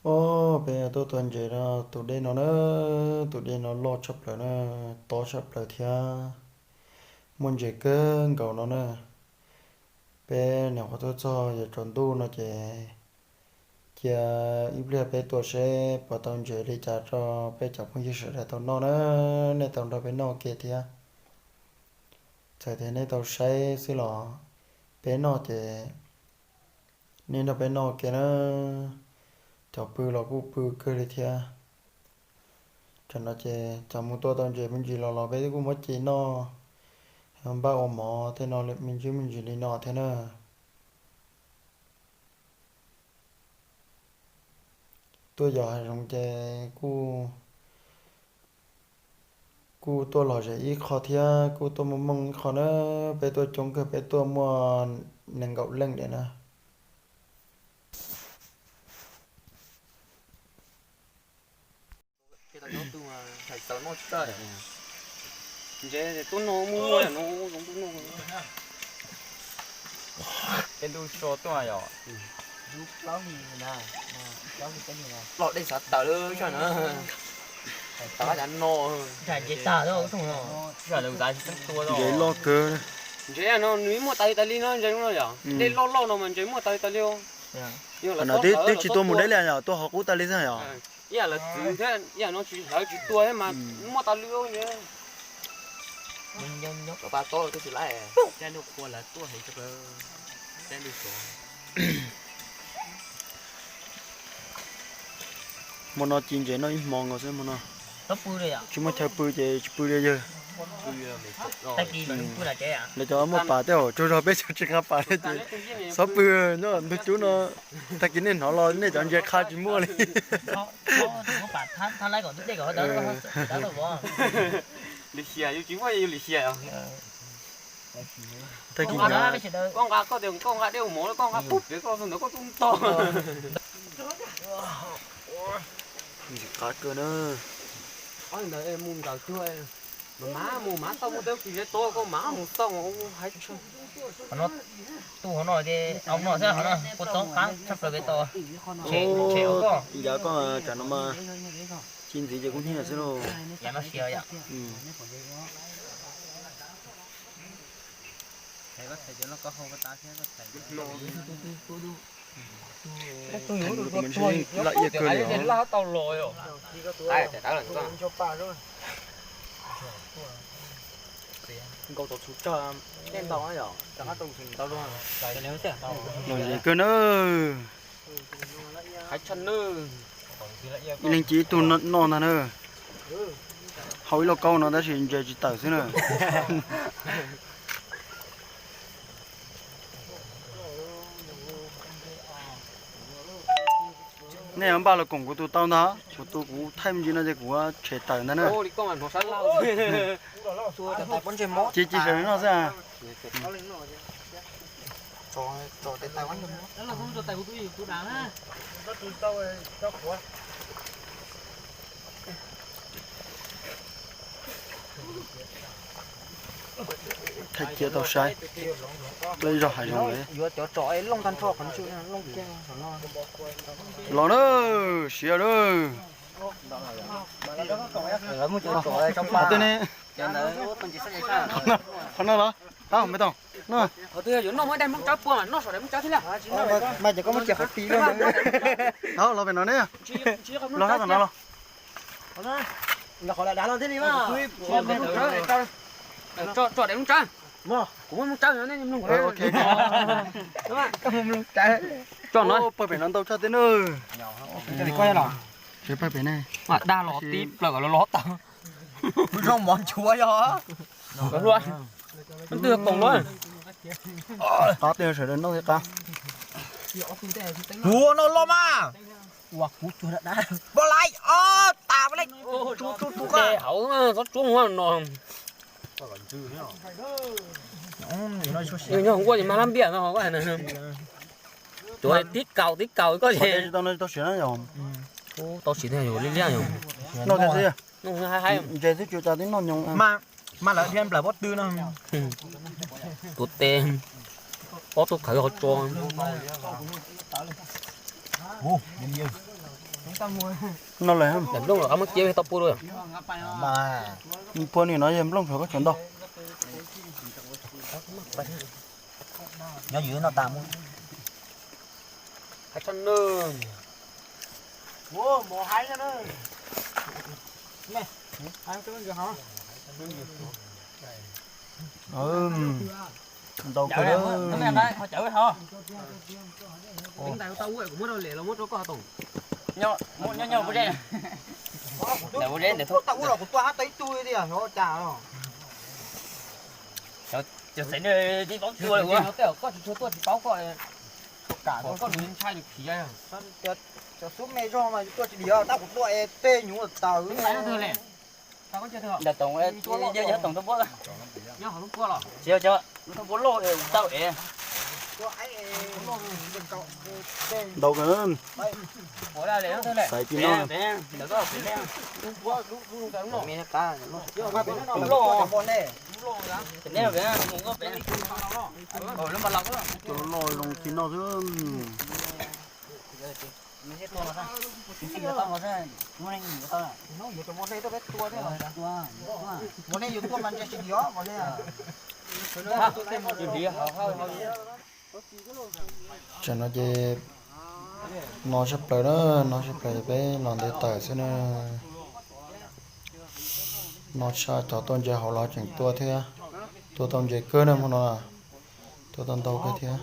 Os, peb tuaj tau ntses rau tus dej no na, tus dej no loj tshaj plaws na, tob tshaj plaws thiab muaj ntses kawg nkaus no na. Peb nyuam qhuav tuaj txog yuav tsaus ntuj no ces cia ib pliag peb tuaj seb puas tau ntses li cas rau peb cov phooj ywg sawv daws tau noj na. Nej tau nrog peb noj ua ke thiab. Txawm tias nej tau saib xwb los peb noj ces nej nrog peb noj ua ke na. Cov pw los kuj pw kawg li thiab. Tam no ces cov mus tua tau ntses me ntsis los los peb kuj muab ce noj, npaj ua mov tej no me ntsis me ntsis li no thiab na. Tuaj yos hav zoov ces kuj, kuj tuaj lom zem ib qho thiab kuj tuaj muaj mooj ib qho na. Peb tuaj coob kawg, peb tuaj muaj nees nkaum leej diam na. Los dej xav tawm lawm sab na. Tawm no. Ntses loj kawg. Ntses no nws muaj tas li tas li no, ntses no yom, dej loj loj no mas ntses muaj tas li tas li. Qhov no twb tsis tua mus deb li yom, tua hauv qub tas li xwb yom. Ib yam lawv txwv thiab ib yam no tsis, lawv tsis tua thiab mas muaj tas li ntses. Hmo no ci ntses noj ib hmo nkaus xwb hmo no. Tsis muaj chaw pw ces tsis pw li yawg. Lawv cov muaj pas tej zaum tsaug zog, peb cov tsis nqa pas li ces txhob pw nyob ntug cub no. Tag kis nej hnov los nej cov ntses qha tsis muaj li. Lwm xyas yus tsis muaj yus lwm xyas. Tag kis ntses, koj nqa, koj tias koj nqa dej ua mov, koj nqa pub pem koj ntawd koj tuaj ntog. Ntxim qab kawg na. Ntawd mus nkaus cuag mas mav mus mav tau muaj teb kis zeb tod koj mav mus tau hais. Qhov no, tu hauv no ces au no xwb, hauv no kua txob qab tshaj plaws pem tod. Tshem tshem koj. Yav koj tsam no mas ci ntxiv ces kuj nyiaj xwb lauj. Yav no siav yom. Laj iab kawg li os. Nkaus tau txhuv tsawg, tej ntau yom, rov qab tau txhuv ntau luaj. Lom zem kawg na. Ib leeg ci ib tug noj ntag na. Hau ib lauj kaub no tab sis ntses tsis tawm xwb na. Nej npaj los koom kuv tus tau ntag, kuv tus kuv thaij me ntsis no ces kuv tshem tawm ntag na. Ci ci sawv daws noj xwb. Thaij cia tau saib, tuaj ib zog hav zoov li. Los na, siav na. Tej ne, qhov no los, tau me toom. Los pem no ne. Los sab tom no los. Pawg pem no ntau tshaj teb na. Pawg pem ne. Dag los tib plaws kom los tau. Zoo mov nchuav yog. Qab tej sawv daws noj thiab qab. Kuv no los mas. Ua kuv tsuag dab dab. Pov lais, o, tas pov lais. Tsuag tsuag tsuag. Hauv txhob tsuab mus no. Nyob hauv nkuaj ces mag lab npiaj no. Tsuav tib kaus tib kaus koj ces tau siav na yom. Tau siav thiab yus liab liab yom. Noj thiab xwb. Ntses xwb tsis tas tib noj nyoos. Mas lawv dhia nplawm pob tw no. Tuav tes, pob tw qhawv qhov tso. No lawm. Nplooj los qab muab cia tau pua lawm. Pua nim no yog nplooj thaum koj tseem ntau. Nyob ywm no tas mus. Ntau kawg. Nyob nyob ua zeb. Ua zeb ntawd tau ua los kuv tua hab tau ib tug tiag, xyov cas. Cov txiv neej tib paub tua ua. Koj tsis tshua tuaj tsis paub koj, koj nws ntshai nws khiav. Cov xub me zog mas tua tsis dim, tab kuv tua es tej nyuv tawv. Ntawm toom, yog toom tau puab, tsis yog cov tau puab loj tau es. Ntau kawg. Xaiv tsis no. Cov loj loj zoo tsis no xwb. Tsam no ces no tshaj plaws na, no tshaj plaws peb los ntev tawm xwb na. No tshaj cov tuaj ntses hauv los tseem tuaj thiab, tuaj tau ntses kawg na hmo no, tuaj tau ntau kawg thiab.